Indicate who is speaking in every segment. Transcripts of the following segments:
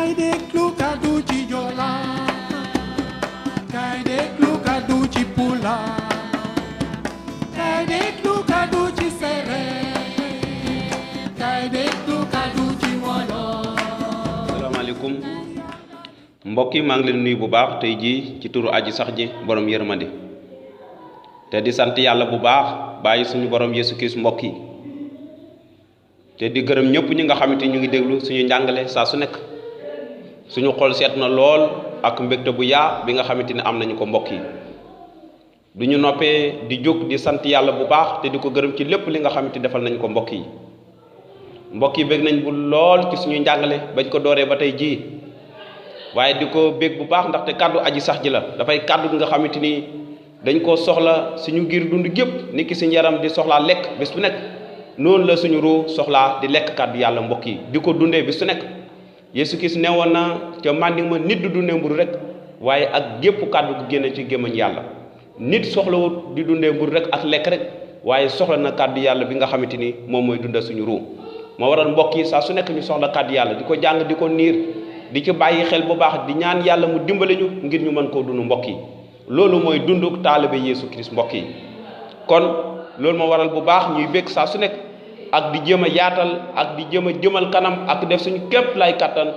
Speaker 1: Kay déglu kàddu ci Joola kay déglu kàddu ci Pulaar kay déglu kàddu ci Séeréer kay déglu kàddu ci Wolof.
Speaker 2: Asalaamaaleykum mbokk yi, maa ngi leen nuyu bu baax tey jii ci turu aji sax ji borom yërmande te di sant yàlla bu baax bàyyi suñu borom Yeesu Kirist mbokk yi te di gërëm ñëpp ñi nga xamante ñu ngi déglu suñu njàngale saa su nekk. suñu xol seet na lool ak mbégte bu yaa bi nga xamante ne am nañu ko mbokk yi du ñu noppee di jóg di sant yàlla bu baax te di ko gërëm ci lépp li nga xamante defal nañu ko mbokk yi bég nañ bu lool ci suñu njàngale bañ ko dooree ba tey jii waaye di ko bég bu baax ndaxte kàddu aji sax ji la dafay kàddu gi nga xamante ni dañ koo soxla suñu giir dund gépp ni ki suñu yaram di soxlaa lekk bés bu nekk noonu la suñu ruu soxlaa di lekk kàddu yàlla mbokk yi di ko dundee bés su nekk. Yeesu Kirist newoon na ca màndik ma nit du dundee mburu rek waaye ak gépp kàddu gu génne ci gémmañ yàlla nit soxlawut di dundee mburu rek ak lekk rek waaye soxla na kàddu yàlla bi nga xamante ni moom mooy dundal suñu ruu moo waral mbokk yi saa su nekk ñu soxla kàddu yàlla di ko jàng di ko niir di ci bàyyi xel bu baax di ñaan yàlla mu dimbale ñu ngir ñu mën koo dund mbokk yi loolu mooy dunduk taalibe Yeesu Kirist mbokk yi kon loolu moo waral bu baax ñuy bég saa su nekk ak di jéem a yaatal ak di jéem a jëmal kanam ak def suñu képp lay kattan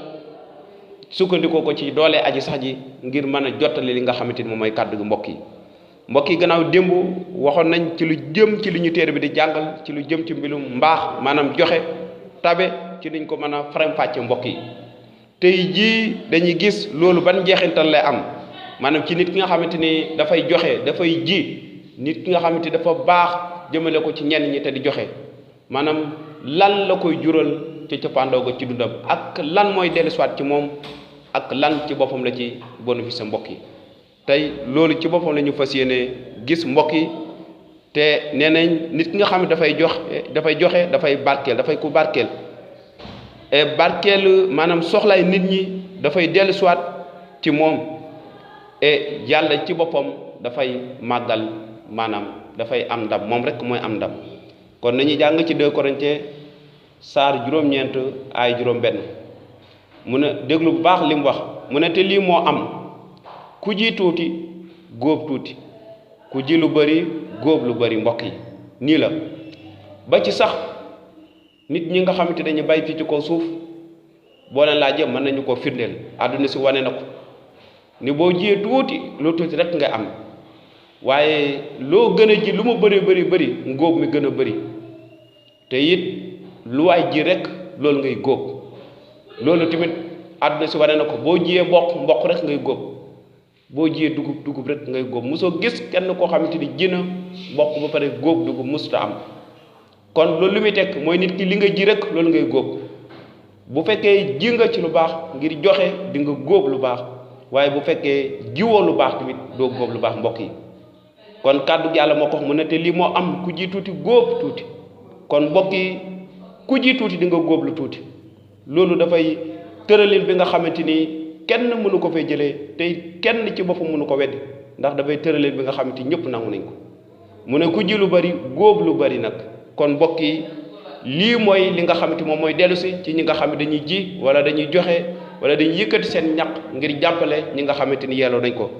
Speaker 2: sukkandikoo ko ci doole aji sax ji ngir mën a jottali li nga xamante ni moom mooy kàddu gi mbokk yi gannaaw démb waxoon nañ ci lu jëm ci li ñu téere bi di jàngal ci lu jëm ci mbirum mbaax maanaam joxe tabe ci liñ ko mën a faram-fàcce mbokk yi tey jii dañuy gis loolu ban njeexintal lay am maanaam ci nit ki nga xamante ni dafay joxe dafay ji nit ki nga xamante ni dafa baax jëmale ko ci ñenn ñi te di joxe maanaam lan la koy jural ci cappaandaw ga ci dundam ak lan mooy dellusiwaat ci moom ak lan ci boppam la ci bénéfice mbokk yi tey loolu ci boppam la ñu fas yéene gis mbokk yi te nee nañ nit ki nga xam ne dafay joxe dafay barkeel dafay ku barkeel barkeel maanaam soxlaay nit ñi dafay dellusiwaat ci moom yàlla ci boppam dafay màggal maanaam dafay am ndam moom rek mooy am ndam kon nañuy jàng ci 2 Corinthiens saar juróom-ñeent ay juróom-benn mu ne déglu bu baax li mu wax mu ne te lii moo am ku ji tuuti góob tuuti ku ji lu bari góob lu bari mbokk yi nii la ba ci sax nit ñi nga xamante dañu bay fii ci kaw suuf boo leen laajee mën nañu ko firndeel àdduna si wane na ko ni boo jiyee tuuti lu tuuti rek nga am waaye loo gën a ji lu mu bëri ngóob mi gën a bëri te it lu waay ji rek loolu ngay góob loolu tamit àdduna si wane na ko boo jiyee mboq rek ngay góob boo jiyee dugub rek ngay góob mosoo gis kenn koo xamante ni ji na mboq ba pare góob dugub mosuta am kon loolu lu muy tekk mooy nit ki li nga ji rek loolu ngay góob bu fekkee ji nga ci lu baax ngir joxe di nga góob lu baax waaye bu fekkee jiwoo lu baax tamit doo góob lu baax mbokk yi kon kàddu yàlla moo ko wax mu ne te lii moo am ku ji tuuti góob tuuti kon mbokk yi ku ji tuuti di nga góob lu tuuti loolu dafay tëralin bi nga xamante ni kenn mënu ko fay jëlee te kenn ci boppam mënu ko weddi ndax dafay tëralin bi nga xamante ni ñëpp nangu nañ ko mu ne ku ji lu bari góob lu bari nag kon mbokk yi lii mooy li nga xamante moom mooy dellusi ci ñi nga xam ne dañuy ji wala dañuy joxe wala dañuy yëkkati seen ñaq ngir jàppale ñi nga xamante ni yelloo nañ ko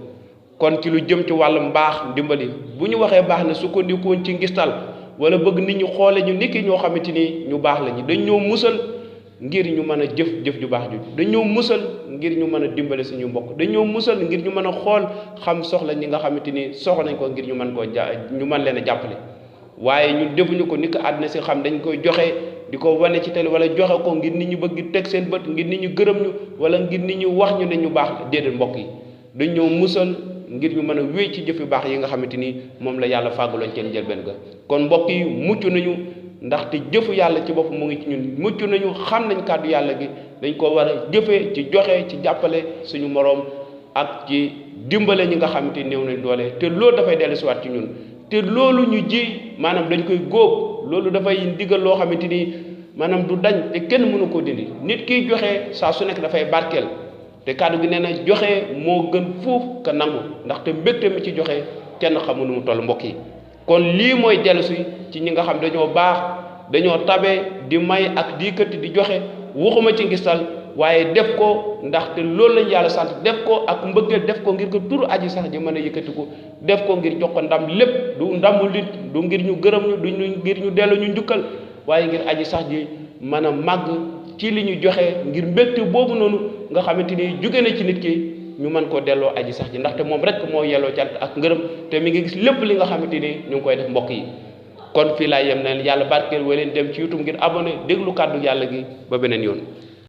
Speaker 2: kon ci lu jëm ci wàllu mbaax ndimbali bu ñu waxee baax na sukkandikuwoon ci ngistal wala bëgg nit ñu xoole ñu niki ñoo xamante ni ñu baax lañu dañ ñoo musal ngir ñu mën a jëf ju baax ju dañ ñoo musal ngir ñu mën a dimbale suñu mbokk dañ ñoo musal ngir ñu mën a xool xam soxla ñi nga xamante ni soxla nañ ko ngir ñu mën koo ñu mën leen a jàppale waaye ñun defuñu ko ni ko àddina si xam dañ koy joxe di ko wane ci télé wala joxe ko ngir nit ñu bëgg teg seen bët ngir nit ñu gërëm ñu wala ngir nit ñu wax ñu ne ñu baax déedéet mbokk yi dañ ñoo musal ngir ñu mën a wéy ci jëf yu baax yi nga xamante ni moom la yàlla fàggaloon seen njëlbeen ga kon mbokk yi mucc nañu ndaxte jëfu yàlla ci bopp mu ngi ci ñun mucc nañu xam nañ kàddu yàlla gi dañ ko war a jëfee ci joxe ci jàppale suñu moroom ak ci dimbale ñi nga xamante ni néew nañ doole te loolu dafay dellusiwaat ci ñun te loolu ñu ji maanaam dañ koy góob loolu dafay ndigal loo xamante ni maanaam du dañ te kenn mënu koo dindi nit kiy joxe saa su nekk dafay barkeel te kàddu gi nee na joxe moo gën fuuf ka nangu ndaxte mbégte mi ci joxe kenn xamu nu mu toll mbokk yi kon lii mooy dellusi ci ñi nga xam dañoo baax dañoo tabe di may ak di këtt di joxe waxuma ci ngistal waaye def ko ndaxte loolu lañ yàlla sant def ko ak mbëggeel def ko ngir ko turu aji sax ji mën a yëkkatiku def ko ngir jox ko ndam lépp du ndamu lit du ngir ñu gërëm ñu du ngir ñu dellu ñu njukkal waaye ngir aji sax ji mën a màgg ci li ñu joxe ngir mbégte boobu noonu nga xamante ni jóge na ci nit ki ñu mën koo delloo aji sax ji ndaxte moom rek moo yelloo cant ak ngërëm te mi ngi gis lépp li nga xamante ni ñu ngi koy def mbokk yi kon fii laay yem na yàlla barkeel way leen dem ci YouTube ngir abonné déglu kàddu yàlla gi ba beneen yoon